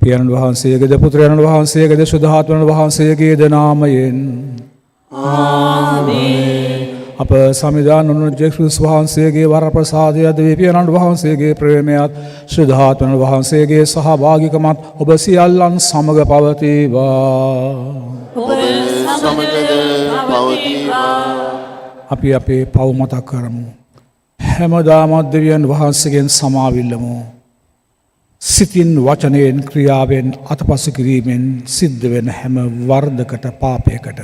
පියාණන් වහන්සේගේද පුත්‍රයාණන් වහන්සේගේද ශුද්ධාත්මයන් වහන්සේගේද නාමයෙන් ආමේන්. අප සමිඳානන් වන ජේසුස් වහන්සේගේ වරප්‍රසාදය, දෙවි පියාණන් වහන්සේගේ ප්‍රේමයත් ශුද්ධාත්මයන් වහන්සේගේ සහභාගිකමත් ඔබ සියල්ලන් සමග පවතිවා. ඔබ සමගද පවතිවා. අපි අපේ පව් මතක් කරමු. හැමදාමත් දෙවියන් වහන්සේගෙන් සමාව ඉල්ලමු. සිතින්, වචනයෙන්, ක්‍රියාවෙන්, අතපසු කිරීමෙන් සිද්ධ වෙන හැම වරදකට, පාපයකට.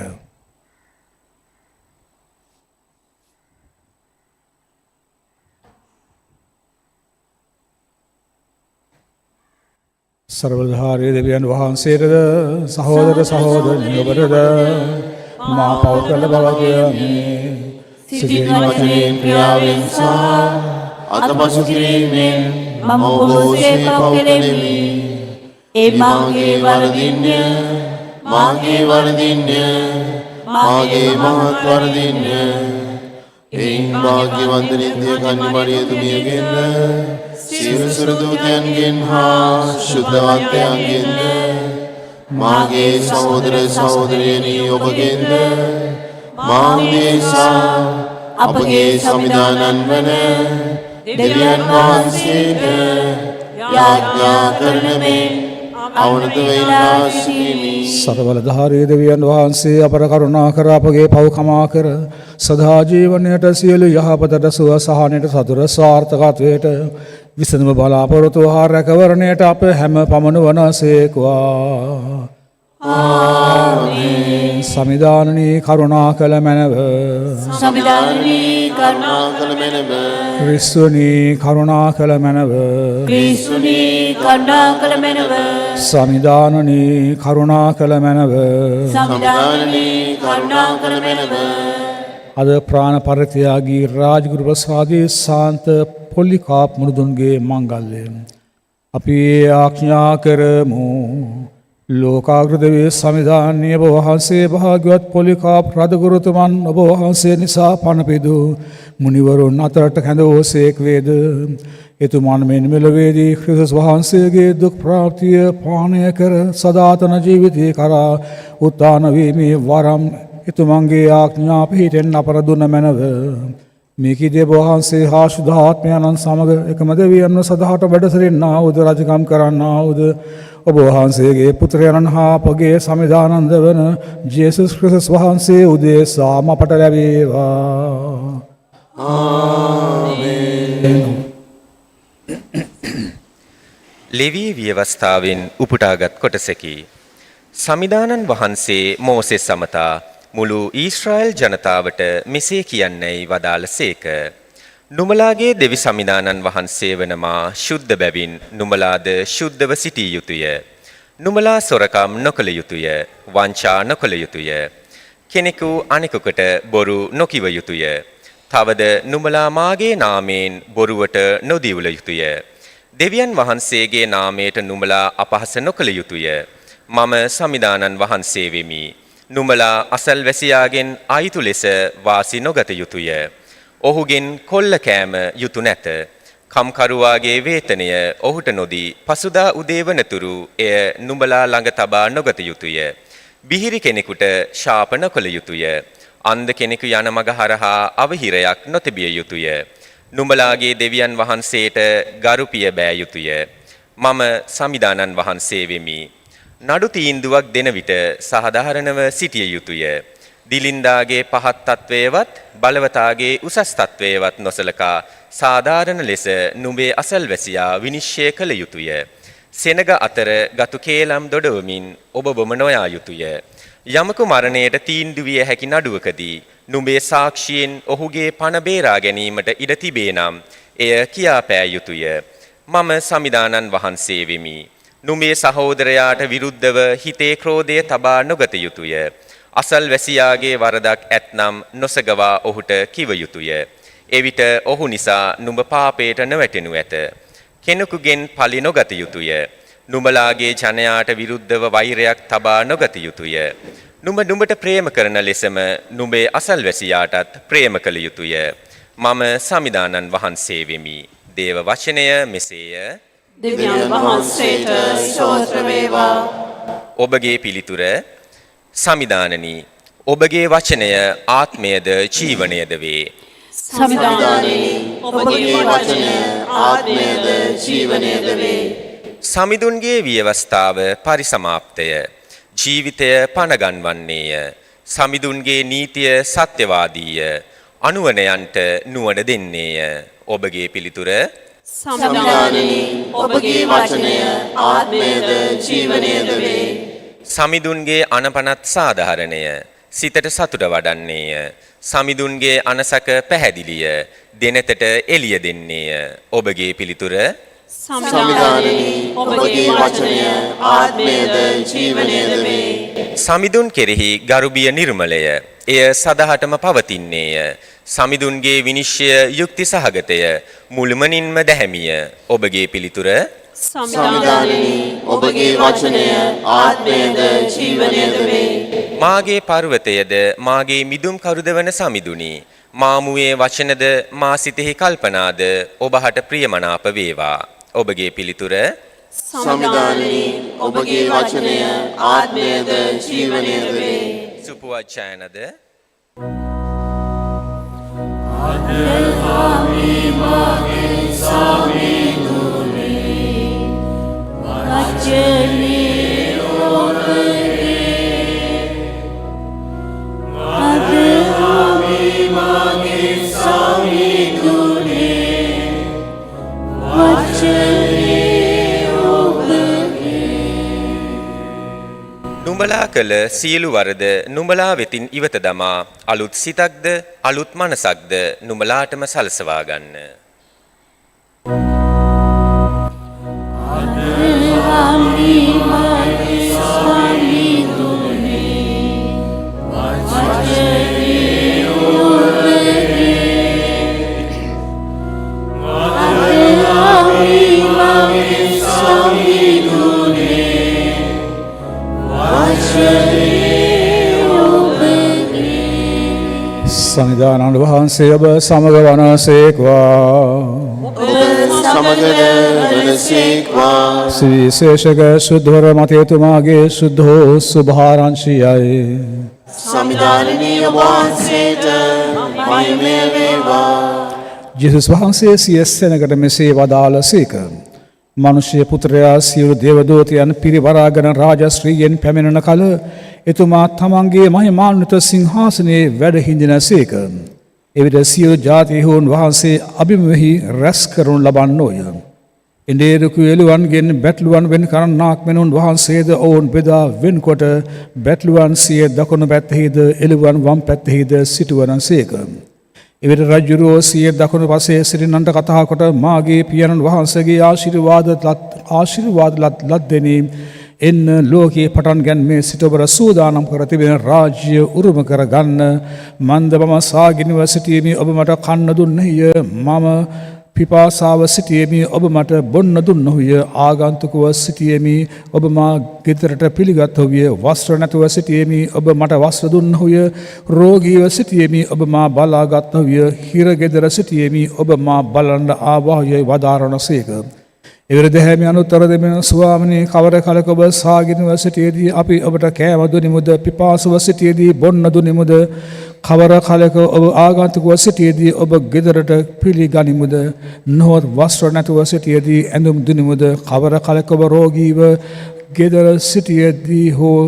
සර්වධාරී දෙවියන් වහන්සේටද සහෝදර සහෝදරනි ඔබටද මා පව් කළ බව කියමි. සිතින්, වචනයෙන්, ක්‍රියාවෙන් සහ අතපසු කිරීමෙන් මම බොහෝසේ පව් කෙලෙමි. ඒ මාගේ වරදින්ය, මාගේ වරදින්ය, මාගේ මහත් වරදින්ය. එයින් භාග්‍යවන්ත නිත්‍ය කන්නි මරියතුමියගෙන්ද, සියලු සුර දූතයන්ගෙන් හා ශුද්ධවන්තයන්ගෙන්ද, මාගේ සහෝදර සහෝදරියනි ඔබගෙන්ද, මා උදෙසා අපගේ සමිඳානන් වන දෙවියන් වහන්සේට යාඥා කරන මෙන් අවනතව ඉල්ලා සිටිමි. සර්වබලධාරී දෙවියන් වහන්සේ අපට කරුණා කර, අපගේ පව් කමා කර, සදා ජීවනයට, සියලු යහපතට, සුව සහනයට, සතුට සාර්ථකත්වයට, විසඳුම බලාපොරොත්තු හා රැකවරණයට අප හැම පමනුවන සේක්වා. ආමේන්. සමිඳානනී, කරුණා කළ මැනව. සමිඳානනී, කරුණා කළ මැනව. ක්‍රිස්තුනී, කරුණා කළ මැනව. ක්‍රිස්තුනී, කරුණා කළ මැනව. සමිඳානනී, කරුණා කළ මැනව. සමිඳානනී, කරුණා කළ මැනව. අද ප්‍රාණ පරිත්‍යාගී රාජගුරු ප්‍රසාදී සාන්ත පොලිකාප් මුණුදුන්ගේ මංගල්‍යය. අපි ආඥා කරමු. ලෝකාග්‍ර දෙවි සමිඳානනී, ඔබ වහන්සේ භාග්‍යවත් පොලිකාප් රදගුරුතුමන් ඔබ වහන්සේ නිසා පණ පිදූ මුනිවරුන් අතරට කැඳවූසේක් වේද. එතුමන් මෙන් මෙලොවේදී ක්‍රිස්තුස් වහන්සේගේ දුක් ප්‍රාප්තිය පානය කර සදාතන ජීවිතය කරා උත්ථාන වීමේ වරම් එතුමන්ගේ ආඥා පිහිටෙන් අපට දුන මැනව. මේකී ඔබ වහන්සේ හා ශුද්ධාත්මයන්න් සමග එකම දෙවියන්ව සදහට වැඩ සිටින්නා වූද රජකම් කරන්නා වූද ඔබ වහන්සේගේ පුත්‍රයන්න් හා අපගේ සමිඳානන්ද වන ජේසුස් ක්‍රිස්තුස් වහන්සේ උදෙසාම අපට ලැබේවා. ආමේන්. ලෙවී ව්‍යවස්ථාවෙන් උපුටාගත් කොටසකි. සමිඳානන් වහන්සේ මෝසෙස් අමතා මුළු ඊශ්‍රායල් ජනතාවට මෙසේ කියන්නැයි වදාළසේක. නුඹලාගේ දෙවි සමිඳානන් වහන්සේ වන මා ශුද්ධ බැවින් නුඹලාද ශුද්ධව සිටිය යුතුය. නුඹලා සොරකම් නොකළ යුතුය. වංචා නොකළ යුතුය. කෙනෙකු අනෙකුට බොරු නොකිව යුතුය. තවද නුඹලා මාගේ නාමයෙන් බොරුවට නොදිවුල යුතුය. දෙවියන් වහන්සේගේ නාමයට නුඹලා අපහාස නොකළ යුතුය. මම සමිඳානන් වහන්සේ වෙමි. නුඹලා අසල්වැසියාගෙන් අයුතු ලෙස වාසි නොගත යුතුය. ඔහුගෙන් කොල්ල කෑම යුතු නැත. කම්කරුවාගේ වේතනය ඔහුට නොදී පසුදා උදේ වනතුරු එය නුඹලා ළඟ තබා නොගත යුතුය. බිහිරි කෙනෙකුට ශාප නොකළ යුතුය. අන්ධ කෙනෙකු යන මඟ හරහා අවහිරයක් නොතැබිය යුතුය. නුඹලාගේ දෙවියන් වහන්සේට ගරු පිය බෑ යුතුය. මම සමිඳානන් වහන්සේ වෙමි. නඩු තීන්දුවක් දෙන විට සාධාරණව සිටිය යුතුය. දිලින්දාගේ පහත් තත්වයවත් බලවතාගේ උසස් තත්වයවත් නොසලකා සාධාරණ ලෙස නුඹේ අසල්වැසියා විනිශ්චය කළ යුතුය. සෙනග අතර ගතු කේලම් දොඩවමින් ඔබවම නොයා යුතුය. යමකු මරණයට තීන්දු විය හැකි නඩුවකදී නුඹේ සාක්ෂියෙන් ඔහුගේ පණ බේරා ගැනීමට ඉඩ තිබේ නම් එය කියාපෑ යුතුය. මම සමිඳානන් වහන්සේ වෙමි. නුඹේ සහෝදරයාට විරුද්ධව හිතේ ක්‍රෝධය තබා නොගත යුතුය. අසල්වැසියාගේ වරදක් ඇත්නම් නොසගවා ඔහුට කිව යුතුය. එවිට ඔහු නිසා නුඹ පාපයට නොවැටෙනු ඇත. කෙනෙකුගෙන් පලි නොගත යුතුය. නුඹලාගේ ජනයාට විරුද්ධව වෛරයක් තබා නොගත යුතුය. නුඹ නුඹට ප්‍රේම කරන ලෙසම නුඹේ අසල්වැසියාටත් ප්‍රේම කළ යුතුය. මම සමිඳානන් වහන්සේ වෙමි. දේව වචනය මෙසේය. දෙවියන් වහන්සේට ස්තෝත්‍ර වේවා. වේවා. ඔබගේ පිළිතුර සමිදානනි, ඔබගේ වචනය ආත්මයද ජීවනයද වේ. සමිදානනි, ඔබගේ වචනය ආත්මයද ජීවනයද වේ. සමිඳුන්ගේ ව්‍යවස්ථාව පරිසමාප්තය. ජීවිතය පණගන්වන්නේය. සමිඳුන්ගේ නීතිය සත්‍යවාදීය. අනුවණයන්ට නුවණ දෙන්නේය. ඔබගේ පිළිතුර සමිදානනි, ඔබගේ වචනය ආත්මයද ජීවනයද වේ. සමිඳුන්ගේ අණපනත් සාධාරණය. සිතට සතුට වඩන්නේය. සමිඳුන්ගේ අණසක පැහැදිලිය. දෙනෙතට එළිය දෙන්නේය. ඔබගේ පිළිතුර සමිදානනි, ඔබගේ වචනය ආත්මයද ජීවනයද වේ. සමිඳුන් කෙරෙහි ගරුබිය නිර්මලය. එය සදහටම පවතින්නේය. සමිඳුන්ගේ විනිශ්චය යුක්ති සහගතය. මුළුමනින්ම දැහැමිය. ඔබගේ පිළිතුර සමිදානනි, ඔබගේ වචනය ආත්මයද ජීවනයද වේ. මාගේ පර්වතයද මාගේ මිදුම් කරුද වන සමිඳුනි, මා මුවේ වචනද මා සිතෙහි කල්පනාද ඔබහට ප්‍රියමනාප වේවා. ඔබගේ පිළිතුර සමිදානනි, ඔබගේ වචනය ආත්මයද ජීවනයද වේ. සුපුවච්චායනද වචනේ ඔබගේ අද අපි මාගේ සමිඳුනේ, වචනේ ඔබගේ. නුඹලා කළ සියලු වරද නුඹලා වෙතින් ඉවත දමා අලුත් සිතක්ද අලුත් මනසක්ද නුඹලාටම සලසවා ගන්න. අපි මාගේ සමිඳුනේ, වචනේ ඔබගේ අද අපි මාගේ සමිඳුනේ, වචනේ ඔබගේ. සමිඳාණන් වහන්සේ ඔබ සමග වනසේක්වා. ඔබ සමගද වනසේක්වා. සුවිශේෂක ශුද්ධවර මතේතුමාගේ ශුද්ධ වූ සුභාරංචියයි. සමිඳාණනී, ඔබ වහන්සේට මහිමය වේවා. ජේසුස් වහන්සේ සිය සෙනඟට මෙසේ වදාළසේක. මනුෂ්‍ය පුත්‍රයා සියලු දේවදූතයන් පිරිවරාගෙන රාජශ්‍රීයෙන් පැමිණෙන කල එතුමා තමන්ගේ මහිමාන්විත සිංහාසනයේ වැඩ හිඳිනසේක. එවිට සියලු ජාතීහු උන්වහන්සේ අබිමුවෙහි රැස් කරනු ලබන්නෝය. එඬේරෙකු එළුවන්ගෙන් බැටළුවන් වෙන් කරන්නාක් මෙන් උන්වහන්සේද ඔවුන් බෙදා වෙන්කොට බැටළුවන් සිය දකුණු පැත්තෙහිද එළුවන් වම් පැත්තෙහිද සිටුවනසේක. එවිට රජ්ජුරුවෝ සිය දකුණු පසේ සිටින්නන්ට කතා කොට, මාගේ පියාණන් වහන්සේගේ ආශිර්වාද ලත් ලද්දෙනි, එන්න, ලෝකයේ පටන් ගැන්මේ සිට ඔබට සූදානම් කර තිබෙන රාජ්‍ය උරුම කර ගන්න. මන්ද මම සාගිනිව සිටීමේ ඔබ මට කන්න දුන්නේය. මම පිපාසාව සිටියෙමි, ඔබ මට බොන්න දුන්නහුය. ආගන්තුකව සිටියෙමි, ඔබ මා ගෙදරට පිළිගත්හුය. වස්ත්‍ර නැතුව සිටියෙමි, ඔබ මට වස්ත්‍ර දුන්නහුය. රෝගීව සිටියෙමි, ඔබ මා බලාගත්හුය. හිර ගෙදර සිටියෙමි, ඔබ මා බලන්න ආවාහුයයි වදාරනසේක. එවිට දැහැමියන් උත්තර දෙමින්, ස්වාමිනී, කවර කලක ඔබ සාගිනිව සිටියේදී අපි ඔබට කෑම දුනිමුද? පිපාසුව සිටියේදී බොන්න දුනිමුද? කවර කලක ඔබ ආගන්තුකව සිටියේදී ඔබ ගෙදරට පිළිගනිමුද? නොහොත් වස්ත්‍ර නැතුව සිටියේදී ඇඳුම් දුනිමුද? කවර කලක ඔබ රෝගීව ගෙදර සිටියේදී හෝ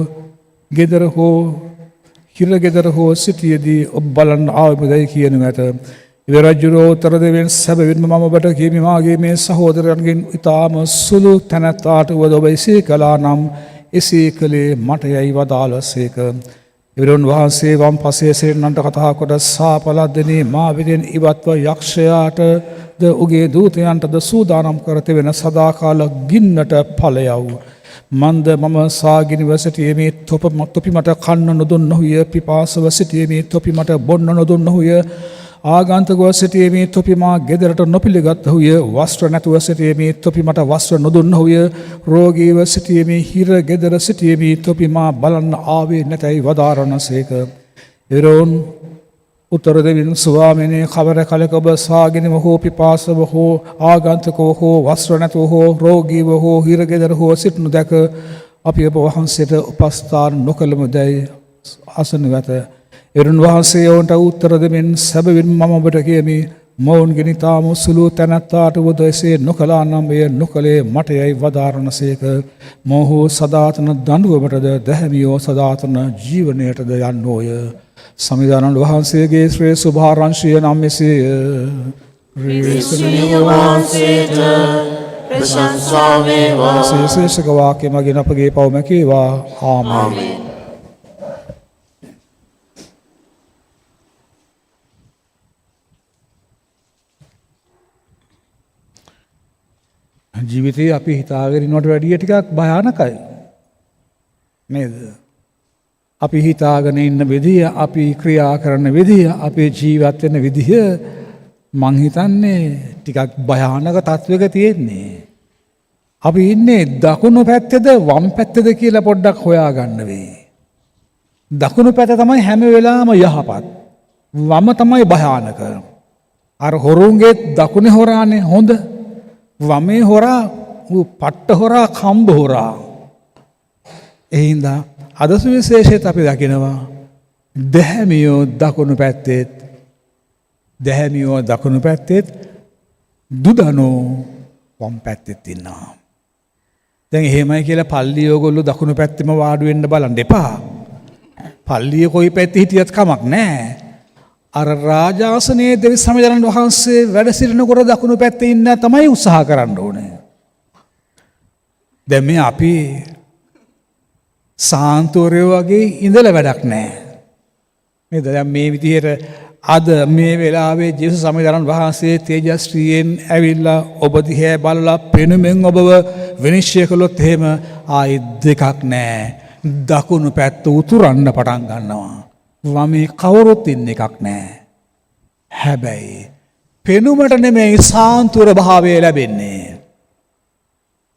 ගෙදර හෝ හිරගෙදර හෝ සිටියේදී ඔබ බලන්න ආවෙමුදයි කියනු ඇත. එවිට රජ්ජුරුවෝ උත්තර දෙමින්, සැබවින්ම මම ඔබට කියමි, මාගේ මේ සහෝදරයන්ගෙන් ඉතාම සුළු තැනැත්තාට වුවද ඔබ එසේ කළා නම් එසේ කළේ මට යයි වදාළසේක. එවිට උන්වහන්සේ වම් පසේ සිටින්නන්ට කතා කොට, සාප ලද්දෙනි, මා වෙතින් ඉවත්ව යක්ෂයාට ද ඔහුගේ දූතයන්ටද සූදානම් කර තිබෙන සදාකාල ගින්නට පලයව්. මන්ද මම සාගිනිව සිටියෙමි, තොපි මට කන්න නොදුන්නහුය. පිපාසව සිටියෙමි, තොපි මට බොන්න නොදුන්නහුය. ආගන්තුකව සිටියෙමි, තොපි මා ගෙදරට නොපිළිගත්හුය. වස්ත්‍ර නැතුව සිටියෙමි, තොපි මට වස්ත්‍ර නොදුන්නහුය. රෝගීව සිටියෙමි, හිර ගෙදර සිටියෙමි, තොපි මා බලන්න ආවේ නැතැයි වදාරනසේක. එවිට ඔවුන් උත්තර දෙමින්, ස්වාමිනේ, කවර කලක ඔබ සාගිනිව හෝ පිපාසව හෝ ආගන්තුකව හෝ වස්ත්‍ර නැතුව හෝ රෝගීව හෝ හිරගෙදර හෝ සිටිනු දැක අපි ඔබ වහන්සේට උපස්ථාන නොකළමු දැයි අසනු ඇත. එරුන් වහන්සේ ඔවුන්ට උත්තර දෙමින් සැබවින් මම ඔබට කියමි, මොවුන්ගෙන් ඉතාම සුළු තැනැත්තාට වුවද එසේ නොකළා නම් එය නොකළේ මට යයි වදාරනසේක. මොවුහු සදාතන දඬුවමටද දැහැමියෝ සදාතන ජීවනයටද යන්නෝය. සමිඳාණන් වහන්සේගේ ශ්‍රේ සුභාරංශිය නම් මෙසේය. ක්‍රිස්තුනි වහන්සේට ප්‍රශංසා වේවා. ශේෂක වාක්‍ය මගින් අපගේ පව් මැකේවා. ආමේන්. ජීවිතේ අපි හිතාගෙන ඉන්නවට වැඩිය ටිකක් භයානකයි නේද? අපි හිතාගෙන ඉන්න විදිය, අපි ක්‍රියා කරන විදිය, අපේ ජීවත් වෙන විදිය මං හිතන්නේ ටිකක් භයානක තත්වයක තියෙන්නේ. අපි ඉන්නේ දකුණු පැත්තේද වම් පැත්තේද කියලා පොඩ්ඩක් හොයාගන්න වෙයි. දකුණු පැත්ත තමයි හැම වෙලාවම යහපත්. වම තමයි භයානක. අර හොරුන්ගේ දකුණේ හොරානේ හොඳ. වමේ හොරා ඌ පට්ට හොරා, කම්බ හොරා. ඒ හින්දා අද සුවිශේෂයත් අපි දකිනවා දැහැමියෝ දකුණු පැත්තේත්, දැහැමියෝ දකුණු පැත්තේත්, දුදනෝ වම් පැත්තෙත් ඉන්නවා. දැන් එහෙමයි කියලා පල්ලිය ඔයගොල්ලෝ දකුණු පැත්තෙම වාඩි වෙන්න බලන්න එපා. පල්ලිය කොයි පැත්තේ හිටියත් කමක් නෑ. අර රාජාසනයේ දෙවි සමිඳාණන් වහන්සේ වැඩ සිටිනකොට දකුණු පැත්තේ ඉන්න තමයි උත්සාහ කරන්න ඕනේ. දැන් මේ අපි සාන්තුවරයෝ වගේ ඉඳලා වැඩක් නෑ. නේද? දැන් මේ විදිහට අද මේ වෙලාවේ ජේසුස් සමිඳාණන් වහන්සේ තේජස්ශ්‍රීයෙන් ඇවිල්ලා ඔබ දිහා බලලා පෙනුමෙන් ඔබව විනිශ්චය කළොත් එහෙම ආයි දෙකක් නෑ. දකුණු පැත්ත උතුරන්න පටන් ගන්නවා. වමේ කවුරුත් ඉන්න එකක් නෑ. හැබැයි පෙනුමට නෙමෙයි සාන්තුර භාවය ලැබෙන්නේ.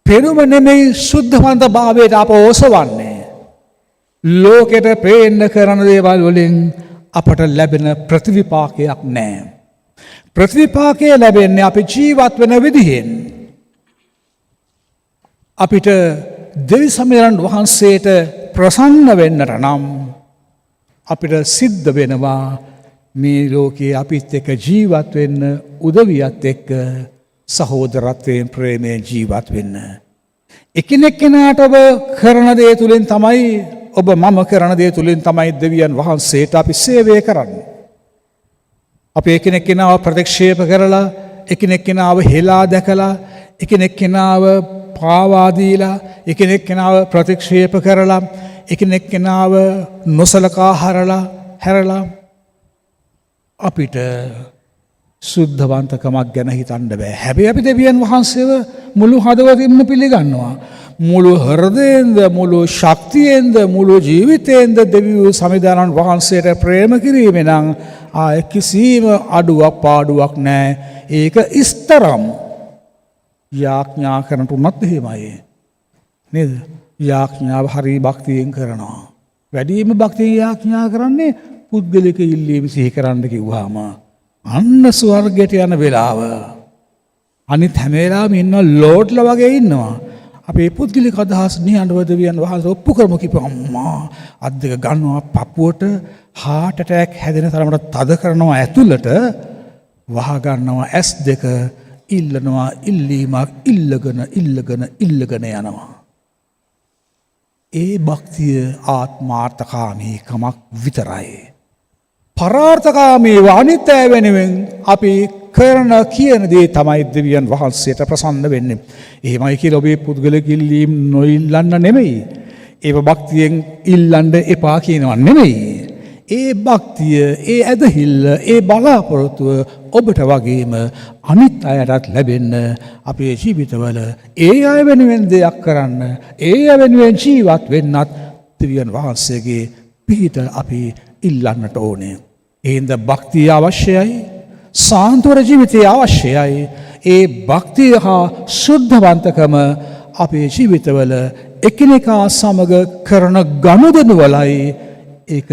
පෙනුම නෙමෙයි සුද්ධවන්ත භාවයට අප ඔසවන්නේ. ලෝකෙට පේන්න කරන දේවල් වලින් අපට ලැබෙන ප්‍රතිවිපාකයක් නෑ. ප්‍රතිවිපාකය ලැබෙන්නේ අපි ජීවත් වෙන විදිහෙන්. අපිට දෙවි සමිඳාණන් වහන්සේට ප්‍රසන්න වෙන්නට නම් අපිට සිද්ධ වෙනවා මේ ලෝකයේ අපිත් එක්ක ජීවත් වෙන්න උදවියත් එක්ක සහෝදරත්වයෙන් ප්‍රේමයෙන් ජීවත් වෙන්න. එකිනෙක කෙනාට ඔබ කරන දේ තුලින් තමයි, ඔබ මම කරන දේ තුලින් තමයි දෙවියන් වහන්සේට අපි සේවය කරන්නේ. අපි එකිනෙක කෙනාව ප්‍රතික්ෂේප කරලා, එකිනෙක කෙනාව හෙලා දැකලා, එකිනෙක කෙනාව පාවා දීලා, එකිනෙක කෙනාව ප්‍රතික්ෂේප කරලා, එකිනෙක කෙනාව නොසලකා හැරලා අපිට සුද්ධවන්තකමක් ගැන හිතන්න බෑ. හැබැයි අපි දෙවියන් වහන්සේව මුළු හදවතින්ම පිළිගන්නවා. මුළු හෘදයෙන්ද, මුළු ශක්තියෙන්ද, මුළු ජීවිතයෙන්ද දෙවියෝ සමිඳාණන් වහන්සේට ප්‍රේම කිරීමේ නම් ආය කිසිම අඩුවක් පාඩුවක් නෑ. ඒක ඉස්තරම් යාඥා කරනට උනත් එහෙමයි. නේද? යාඥාව හරි භක්තියෙන් කරනවා. වැඩිම භක්තියෙන් යාඥා කරන්නේ පුද්ගලික ඉල්ලීම් සිහි කරන්න කිව්වහම අන්න ස්වර්ගයට යන වෙලාව. අනිත් හැම වෙලාවෙම ඉන්නවා ලෝඩ්ලා වගේ ඉන්නවා. අපේ පුද්ගලික අදහස් නිහඬව දෙවියන් වහන්සේ ඔප්පු කරමු කිව්ව අම්මා අත් දෙක ගන්නවා පපුවට, හાર્ට් ඇටැක් හැදෙන තරමට තද කරනවා, ඇතුළට වහ ගන්නවා ඇස් දෙක, ඉල්ලනවා ඉල්ලීමක් ඉල්ලගෙන ඉල්ලගෙන ඉල්ලගෙන යනවා. ඒ භක්තිය ආත්මාර්ථකාමීකමක් විතරයි. පරාර්ථකාමීව අනිත් අය වෙනුවෙන් අපි කරන කියන දේ තමයි දෙවියන් වහන්සේට ප්‍රසන්න වෙන්නේ. එහෙමයි කියලා ඔබේ පුද්ගලික ඉල්ලීම් නොඉල්ලන්න නෙමෙයි. ඒව භක්තියෙන් ඉල්ලන්න එපා කියනවා නෙමෙයි. ඒ භක්තිය, ඒ ඇදහිල්ල, ඒ බලාපොරොත්තුව ඔබට වගේම අනිත් අයටත් ලැබෙන්න අපේ ජීවිතවල ඒ අය වෙනුවෙන් දෙයක් කරන්න, ඒ අය වෙනුවෙන් ජීවත් වෙන්නත් දෙවියන් වහන්සේගේ පිහිට අපි ඉල්ලන්නට ඕනේ. ඒ හින්දා භක්තිය අවශ්‍යයි, සාන්තුවර ජීවිතය අවශ්‍යයි. ඒ භක්තිය හා සුද්ධවන්තකම අපේ ජීවිතවල එකිනෙකා සමග කරන ගනුදෙනු වලයි ඒක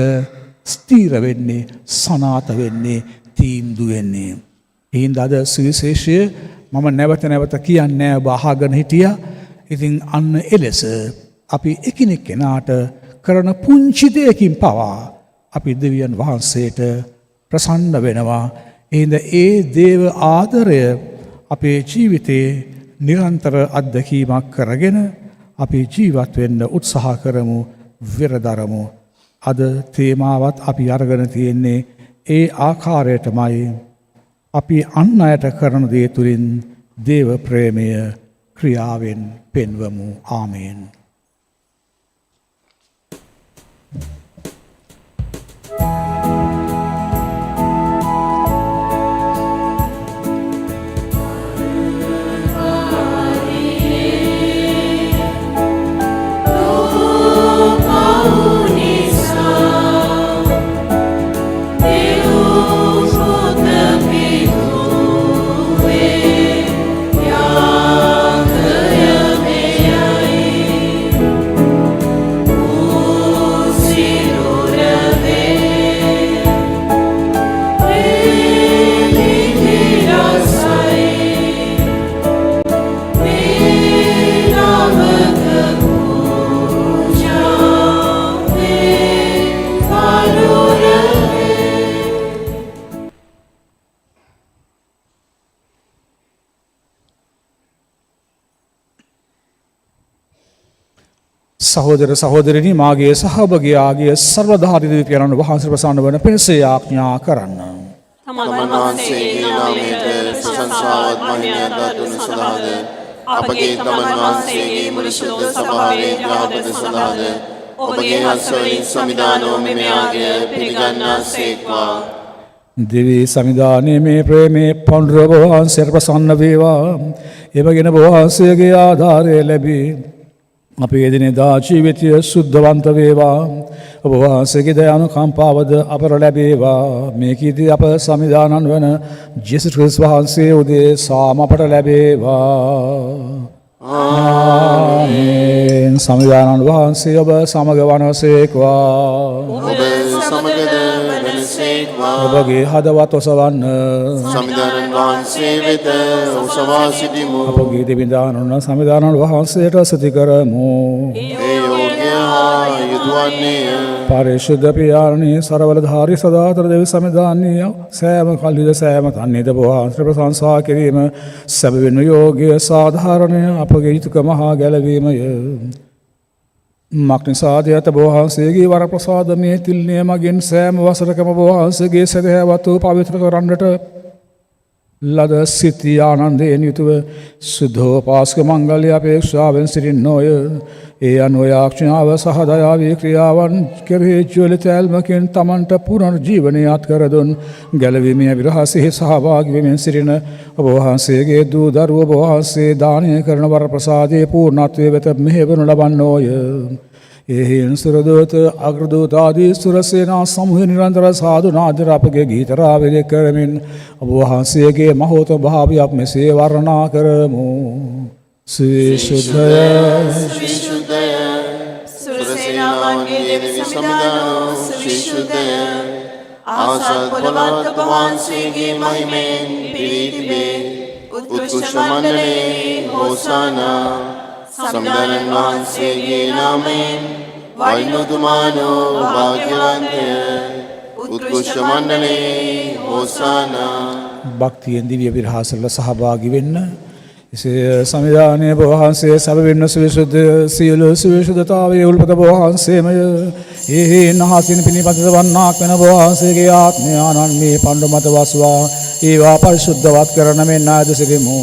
ස්ථීර වෙන්නේ, සනාත වෙන්නේ, තීන්දුව වෙන්නේ. ඒ හින්දා අද සුවිශේෂය මම නැවත නැවත කියන්නේ, ඔබ අහගෙන හිටියා. ඉතින් අන්න එලෙස අපි එකිනෙක කෙනාට කරන පුංචි දෙයකින් පවා අපි දෙවියන් වහන්සේට ප්‍රසන්න වෙනවා. එහෙනම් ඒ දේව ආදරය අපේ ජීවිතේ නිරන්තර අත්දැකීමක් කරගෙන අපි ජීවත් වෙන්න උත්සාහ කරමු, වෙරදරමු. අද තේමාවත් අපි අරගෙන තියෙන්නේ ඒ ආකාරයටමයි. අපි අන් අයට කරන දේ තුළින් දේව ප්‍රේමය ක්‍රියාවෙන් පෙන්වමු. ආමේන්. සහෝදර සහෝදරනි, මාගේ සහ ඔබගේ ආගිය සර්වධාරී දෙවි පියාණන් වහන්සේ ප්‍රසන්න වන පිණිස යාඥා කරන්න. තමන් වහන්සේගේ නාමයට ප්‍රශංසාවත් මහිමයත් අත්වනු සඳහාද, අපගේ තමන් වහන්සේගේ මුළු ශුද්ධ සභාවේ යහපත සඳහාද, ඔබගේ හස්වලින් සමිඳානෝ මෙම යාගය පිළිගන්නාසේක්වා. දෙවි සමිඳානයේ මේ ප්‍රේමේ පඬුර ඔබ වහන්සේට ප්‍රසන්න වේවා. එමගින් ඔබ වහන්සේගේ ආධාරය ලැබී අපේ එදිනෙදා ජීවිතය සුද්ධවන්ත වේවා. ඔබ වහන්සේගේ දයානුකම්පාවද අපට ලැබේවා. මේකීදී අප සමිඳානන් වන ජේසුස් ක්‍රිස්තුස් වහන්සේ උදෙසාම අපට ලැබේවා. ආමේන්. සමිඳානන් වහන්සේ ඔබ සමග වනසේක්වා. ඔබ සමගද වනසේක්වා. ඔබගේ හදවත් ඔසවන්න. සමිඳානන් වහන්සේ වෙත ඔසවා සිටිමු. අපගේ දෙවිඳානන් වන සමිඳානන් වහන්සේට ස්තුති කරමු. ඒ යෝග්‍ය හා යුතු වන්නේය. පරිශුද්ධ පියාණනි, සර්වබලධාරී සදාතර දෙවි සමිඳානනි, සෑම කල්හිද සෑම තන්හිද ඔබ වහන්සේට ප්‍රශංසා කිරීම සැබවින්ම යෝග්‍ය, සාධාරණය, අපගේ යුතුකම හා ගැලවීමය. මක්නිසාද ඔබ වහන්සේගේ වරප්‍රසාද මේ තිළිණය මගින් සෑම වසරකම ඔබ වහන්සේගේ සැදැහැවත් වූ පවිත්‍ර කරන්නට ලද සිත ආනන්දයෙන් යුතුව සුද්ධ පාස්ක මංගල්‍ය අපේක්ෂාවෙන් සිටින්නෝය. ඒ අනුව යාඥාව සහ දයාවේ ක්‍රියාවන් කෙරෙහි ජ්වලිත ඇල්මකින් තමන්ට පුනර්ජීවනය අත් කර දුන් ගැලවීමේ අභිරහසෙහි සහභාගී වෙමින් සිටින ඔබ වහන්සේගේ දූ දරුවෝ ඔබ වහන්සේ දානය කරන වර ප්‍රසාදයේ පූර්ණත්වයේ වෙත මෙහෙවනු ලබන්නෝය. එහෙයින් සුරදූත, අග්‍රදූත ආදී සුරසේනා සමූහ නිරන්තර සාදු නාද අපගේ ගීත රාවලය කරමින් ඔබ වහන්සේගේ මහෝත්තම භාවය අප මෙසේ වර්ණනා කරමු. සවිශුද්ධය, සවිශුද්ධය, සුරසේනාවන්ගේ දෙවි සමිඳානෝ සවිශුද්ධය. අහසත් පොළවත් ඔබ වහන්සේගේ මහිමයෙන් පිරී තිබේ. උත්කෘෂ්ඨ මණ්ඩලයේ හෝසානා. සමිඳානන් වහන්සේගේ නාමයෙන් වඩින උතුමානෝ භාග්‍යවන්තය. උත්කෘෂ්ඨ මණ්ඩලයේ හෝසානා. භක්තියෙන් දිව්‍ය විරහසවල සහභාගී වෙන්න. එසේ සමිඳානයේ ඔබ වහන්සේ සැබවින්ම සවිශුද්ධ, සියලු සවිශුද්ධතාවයේ උල්පත ඔබ වහන්සේමය. එහෙයින් අහසින් පිණිපතිත වන්නාක් වෙන ඔබ වහන්සේගේ ආත්මය ආනන් මේ පඬු මත වස්වා ඒවා පරිශුද්ධවත් කරන මෙන් අයද සිටිමු.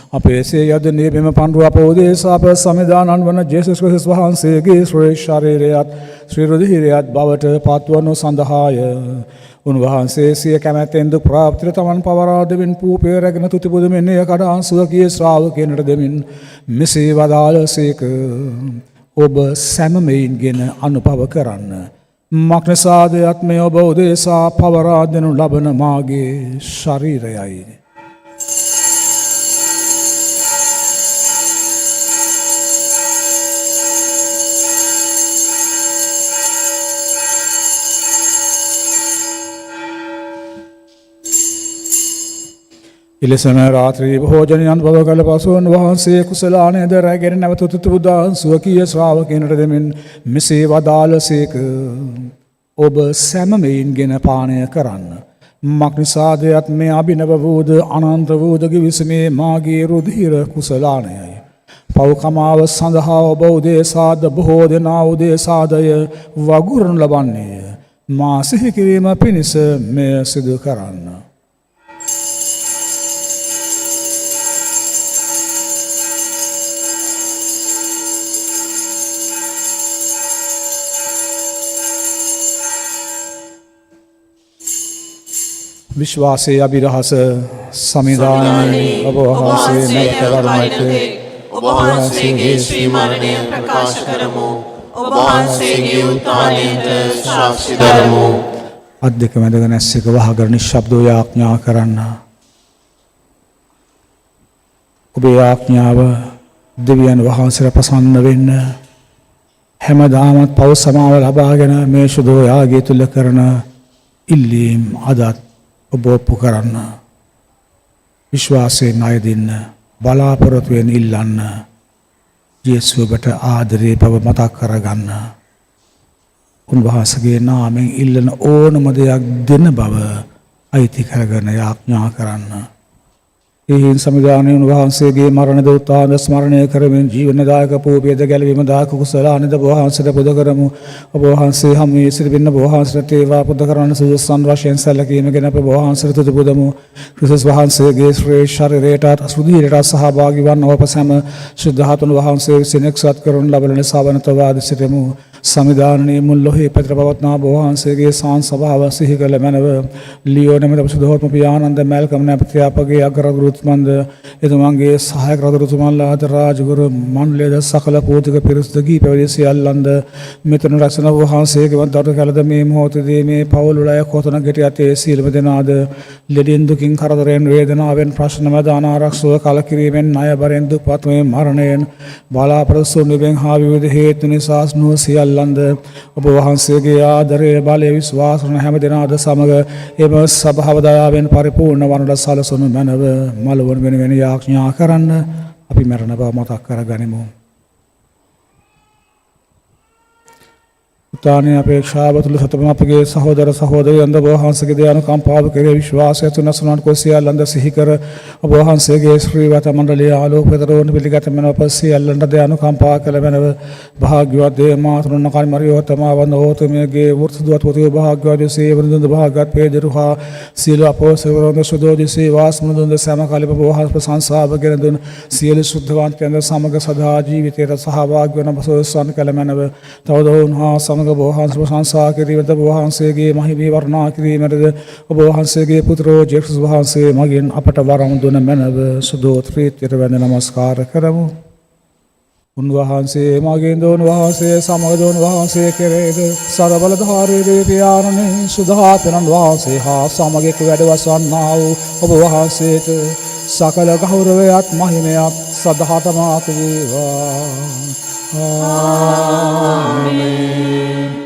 අපේ එසේ යදනේ මෙම පඬු අප උදෙසා අප සමිඳානන් වන ජේසුස් ක්‍රිස්තුස් වහන්සේගේ ශ්‍රී ශරීරයත් ශ්‍රී රුධිරයත් බවට පත්වනු සඳහාය. උන්වහන්සේ සිය කැමැත්තෙන් දුක් ප්‍රාප්තියට තමන් පවරා දෙමින් පූපය රැගෙන තුති පුදමින් එය කඩා ස්වකීය ශ්‍රාවකයනට දෙමින් මෙසේ වදාළසේක. ඔබ සැම මෙයින්ගෙන අනුභව කරන්න. මක්නිසාදයත් මේ ඔබ උදෙසා පවරා දෙනු ලබන මාගේ ශරීරයයි. එලෙසම රාත්‍රී භෝජනය අනුභව කළ පසු උන්වහන්සේ කුසලානයද රැගෙන නැවත තුතුබුදා ස්වකීය ශ්‍රාවකයන්ට දෙමින් මෙසේ වදාළසේක. ඔබ සැම මෙයින්ගෙන පානය කරන්න. මක්නිසාද යත් මේ අභිනව වූද අනන්ත වූද ගිවිසුමේ මාගේ රුධිර කුසලානයයි. පව්කමාව සඳහා ඔබ උදෙසාද බොහෝ දෙනා උදෙසාදය වගුරනු ලබන්නේය. මා සිහි කිරීම පිණිස මෙය සිදු කරන්න. විශ්වාසයේ අභිරහස. සමිඳාණනි, ඔබ වහන්සේ නැවත වරමයිතේ ඔබ වහන්සේගේ ශ්‍රී මරණය ප්‍රකාශ කරමු. ඔබ වහන්සේගේ උත්ථානයට සාක්ෂි දරමු. අත් දෙක මැදගෙන ඇස් එක වහගෙන නිශ්ශබ්දව යාඥා කරන්න. ඔබේ යාඥාව දෙවියන් වහන්සේට ප්‍රසන්න වෙන්න, හැමදාමත් පව් සමාව ලබාගෙන මේ ශුද්ධ යාගය තුල කරන ඉල්ලීම් අදත් ඔබ ඔප්පු කරන්න. විශ්වාසයෙන් අයදින්න, බලාපොරොත්තුවෙන් ඉල්ලන්න. ජේසු ඔබට ආදරේ බව මතක් කරගන්න. උන්වහන්සේගේ නාමයෙන් ඉල්ලන ඕනම දෙයක් දෙන බව අයිති කරගෙන යාඥා කරන්න. එයින් සමිඳාණනි, උන්වහන්සේගේ මරණද උත්ථානද ස්මරණය කරමින් ජීවනදායක පූපයද ගැලවීමදායක කුසලානද ඔබ වහන්සේට පුද කරමු. ඔබ වහන්සේ හමු වී සිටින්න ඔබ වහන්සේට ඒවා පුද කරන්න සුදුසුන් වශයෙන් සැලකීම ගැන අප ඔබ වහන්සේට තුති පුදමු. ක්‍රිස්තුස් වහන්සේගේ ශ්‍රේෂ්ඨ ශරීරයටත් රුධිරයටත් සහභාගී වන්න අප සැම ශුද්ධාත්මන් වහන්සේ විසින් එක්සත් කරනු ලබන නිසා වනත වාද සිටිමු. සමිඳාණනි, මුළු ලොවේ පැතිර පවත්නා ඔබ වහන්සේගේ සාන් සභාව සිහි කළ මැනව ලියෝ නැමැති සුදෝත්ම පියාණන්ද, මැල්කම් නැමැති අපගේ අග්‍රගුරුතුමන්ද, එතුමන්ගේ සහායක රජතුමන්ලාද, රාජගුරු මණ්ඩලයද, සකල පූජක පිරිස්ද, ගිහි පැවිදි සියල්ලන්ද, මෙතන රැස්වන වහන්සේගේ දරු කැලද, මේ මොහොතේදී මේ පවුල් වල අය කොතන හිටියත් ඒ සියලුම දෙනාද, ලෙඩින්, දුකින්, කරදරයෙන්, වේදනාවෙන්, ප්‍රශ්න මැද අනාරක්ෂව කලකිරීමෙන්, ණය බරෙන්, දුප්පත්වයෙන්, මරණයෙන්, බලාපොරොත්තු නිවෙන් හා විවිධ හේතු නිසා නුව සියල්ලන්ද ඔබ වහන්සේගේ ආදරය, බලය විශ්වාස කරන හැම දෙනාද සමග එම සභාව දයාවෙන් පරිපූර්ණ වනට සලසනු මැනව මළවුන් වෙනුවෙන් යාඥා කරන්න. අපි මරණ බව මතක් කරගනිමු. උත්ථානයේ අපේක්ෂාව තුළ සතම අපගේ සහෝදර සහෝදරියන්ද, ඔබ වහන්සේගේ දයානුකම්පාව කෙරෙහි විශ්වාසය තුන සුණන් කොට සියල්ලන්ද සිහි කර, ඔබ වහන්සේගේ ශ්‍රී වත මණ්ඩලයේ ආලෝක පෙතරෝන් පිළිගත මැනව අප සියල්ලන්ට දයානුකම්පා කළ මැනව, භාග්‍යවත් දේව මාතෘන් කල්මරියෝතමා වන්ද ඕතුමියගේ වෘත්තුවත් පොතේ භාග්‍යවත් සේවනුන්ද, භාග්‍යවත් පේදුරු හා සියලු අපොස්තලවරුන්ද, සුදෝදිසේ වාස්මුනුන්ද, සෑම කලෙම ඔබ වහන්සේ ප්‍රශංසාව ගෙන දුන් සියලු ශුද්ධවන්තයන්ද සමග සදා ජීවිතයට සහභාගී වන බසවසන් කළ මැනව, තවද ඔවුන් හා සමග ඔබ වහන්සේ ප්‍රශංසා කිරීමට, ඔබ වහන්සේගේ මහිමය වර්ණනා කිරීමටද ඔබ වහන්සේගේ පුත්‍රෝ ජේසුස් වහන්සේ මගින් අපට වරම් දුන මැනව සුදෝ ත්‍රිත්වයට වැඳ නමස්කාර කරමු. උන්වහන්සේ මගින්ද, උන්වහන්සේ සමගද, උන්වහන්සේ කෙරේද සර්ව බලධාරී දෙවි පියාණනි, ශුද්ධාත්මයන් වහන්සේ හා සමග එක් වැඩවසන්නා වූ ඔබ වහන්සේට සකල ගෞරවයත් මහිමයත් සදහටම අත් වේවා. ආමේන්.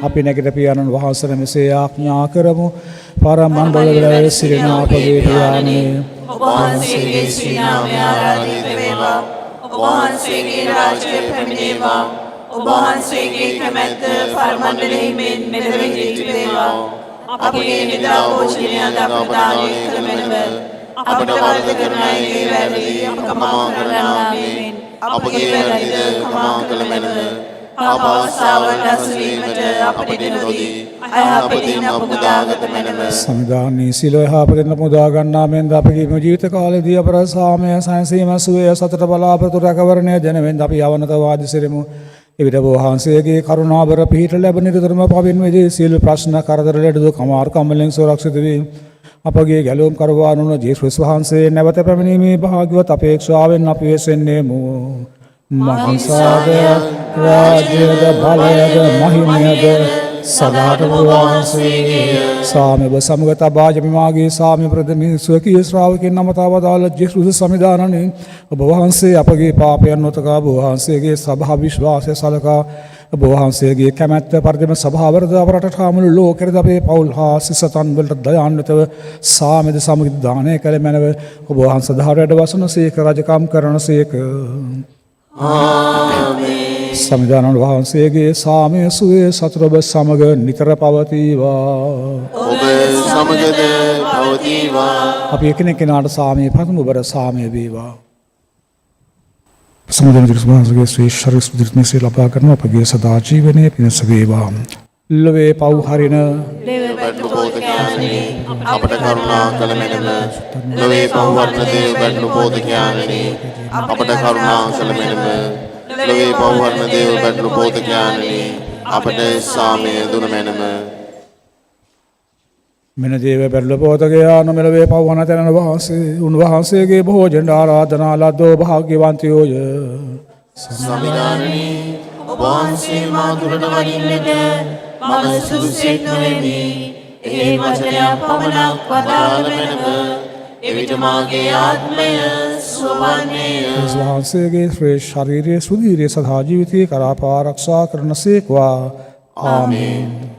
අපි නැගිට පියාණන් වහන්සේට මෙසේ ආඥා කරමු. පරම මණ්ඩලවල සිටින අපගේ පියාණනි, ඔබ වහන්සේගේ ශ්‍රී නාමය ආරාධිත වේවා. ඔබ වහන්සේගේ රාජ්‍යය පැමිණේවා. ඔබ වහන්සේගේ කැමැත්ත පරමණ්ඩලෙහි මෙන් මෙලොවෙහි වේවා. අපගේ එදිනෙදා භෝජනය අද අපට දානය කළ මැනව. අපට වරද කරන අයගේ වැරදි අප කමා කරන්නා මෙන් අපගේ වැරදිද කමා කළ මැනව. පාප අවස්ථාවලට හසු වීමට අපට ඉඩ නොදී අයහපතින් අප මුදාගත මැනව. සමිඳාණනි, සියලු යහපතින් මුදා ගන්නා මෙන්ද අපගේ මේ ජීවිත කාලයේදී අපට සාමය, සැනසීම, සුවය, සතුට, බලාපොරොත්තු, රැකවරණය දෙනවෙන්ද අපි අවනත වාදී සිටිමු. එවිට ඔබ වහන්සේගේ කරුණාබර පිහිට ලැබ නිරතුරුවම පවින් මිදී සියලු ප්‍රශ්න, කරදර, ලෙඩ දුක්, අමාරුකම් වලින් සුරක්ෂිත වී අපගේ ගැලවුම් කරුවාන් වන ජේසුස් වහන්සේ නැවත පැමිණීමේ භාග්‍යවත් අපේක්ෂාවෙන් අපි වෙසෙන්නේමු. මක්නිසාද රාජ්‍යද, බලයද, මහිමයද සදාටම වහන්සේගේ. සාමය ඔබ සමග තබා යමි. මාගේ සාමය ප්‍රදමි. ස්වකීය ශ්‍රාවකයන් අමතා වදාළ ජේසුස් සමිඳාණනි, ඔබ වහන්සේ අපගේ පාපයන් නොතකා ඔබ වහන්සේගේ සභා විශ්වාසය සලකා ඔබ වහන්සේගේ කැමැත්ත පරිදිම සභාවරද අප රටට හා මුළු ලෝකෙටද අපේ පවුල් හා සිසතන් වලට දයාන්විතව සාමෙද සමගි දානය කළ මැනව ඔබ වහන්සේ ධාරයට වසන සේක, රජකම් කරන සේක. ආමේන්. සමිඳාණන් වහන්සේගේ සාමය, සුවය, සතුට ඔබ සමග නිතර පවතීවා. ඔබ සමගද පවතීවා. අපි එකිනෙක කෙනාට සාමය පතමු. ඔබට සාමය වේවා. සමුදන වහන්සේගේ ශ්‍රී ශරීර සුදිර්ථ ලබා කරන අපගේ සදා ජීවනයේ පිණිස වේවා. ලොවේ පව් හරින දේව බැටළු බෝධකයාණනි, අපට කරුණා කළ මැනව. ලොවේ පව්වරණ දේව බැටළු බෝධකයාණනි, අපට කරුණා කළ මැනව. ලොවේ පව්වරණ දේව බැටළු බෝධකයාණනි, අපට සාමය දුන මැනව. මෙන දේව බැටළු පෝතකයාණෝ, මෙලොවේ පව් හන තැනන් වහන්සේ, උන්වහන්සේගේ භෝජන ආරාධනා ලද්දෝ භාග්‍යවන්තයෝය. සමිඳාණනි, ඔබ වහන්සේ මා තුළට වඩින්නට මම සුදුසෙක් නොවෙමි. ඒ වචනයක් පමණක් වදාළ මැනව. එවිට මාගේ ආත්මය සුවවන්නේය. වහන්සේගේ ශ්‍රේ ශරීරයේ සුධීරයේ සදා ජීවිතයේ කරා ආරක්ෂා කරන සේක්වා. ආමේන්.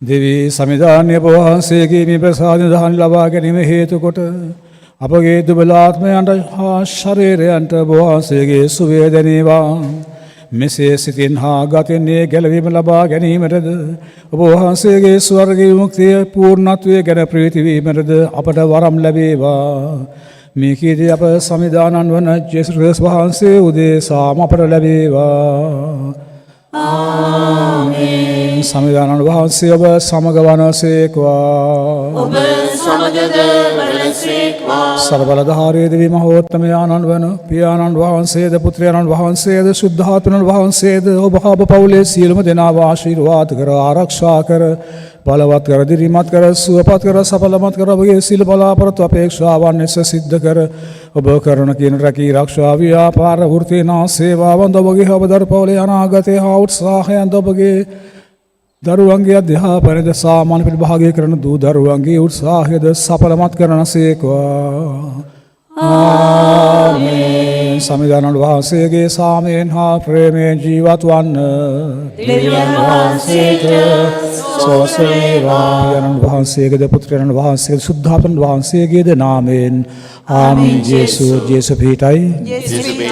දෙවී සමිඳාණනි, ඔබ වහන්සේගේ මේ ප්‍රසාද දහන් ලබා ගැනීම හේතු කොට අපගේ දුබල ආත්මයන්ට හා ශරීරයන්ට ඔබ වහන්සේගේ සුවය දැනේවා. මෙසේ සිතින් හා ගතින් ඒ ගැලවීම ලබා ගැනීමටද, ඔබ වහන්සේගේ ස්වර්ගීය විමුක්තිය පූර්ණත්වය ගැන ප්‍රීති වීමටද අපට වරම් ලැබේවා. මේ කීර්තිය අප සමිඳාණන් වන ජේසුස් ක්‍රිස්තුස් වහන්සේ උදෙසාම අපට ලැබේවා. ආමේන්. සමිඳාණන් වහන්සේ ඔබ සමග වනසේක්වා. ඔබ සමගද වනසේක්වා. සර්වබලධාරී දෙවි මහෝත්තමයාණන් වන පියාණන් වහන්සේද, පුත්‍රයාණන් වහන්සේද, ශුද්ධාත්මයන් වහන්සේද ඔබ හා ඔබ පවුලේ සියලුම දෙනාව ආශිර්වාද කර, ආරක්ෂා කර, බලවත් කර, දිරිමත් කර, සුවපත් කර, සඵලමත් කර, ඔබගේ සියලු බලාපොරොත්තු අපේක්ෂාවන් ලෙස සිද්ධ කර, ඔබ කරන කියන රැකී රක්ෂා, ව්‍යාපාර වෘත්තීනා සේවාවන්, ඔබගේ ඔබ දරු පවුලේ අනාගතය හා උත්සාහයන්, ඔබගේ දරුවන්ගේ අධ්‍යාපනයද, සාමාන්‍ය පෙළ භාගය කරන දූ දරුවන්ගේ උත්සාහයද සඵලමත් කරන සේක්වා. ආමේන්. සමිඳාණන් වහන්සේගේ සාමයෙන් හා ප්‍රේමයෙන් ජීවත් වන්න. දෙවියන් වහන්සේට ස්තෝත්‍ර වේවා. පියාණන් වහන්සේගේද, පුත්‍රයන් වහන්සේගේද, සුද්ධාත්මන් වහන්සේගේද නාමයෙන්. ආමේන්. ජේසු, ජේසු පිහිටයි. ජේසු.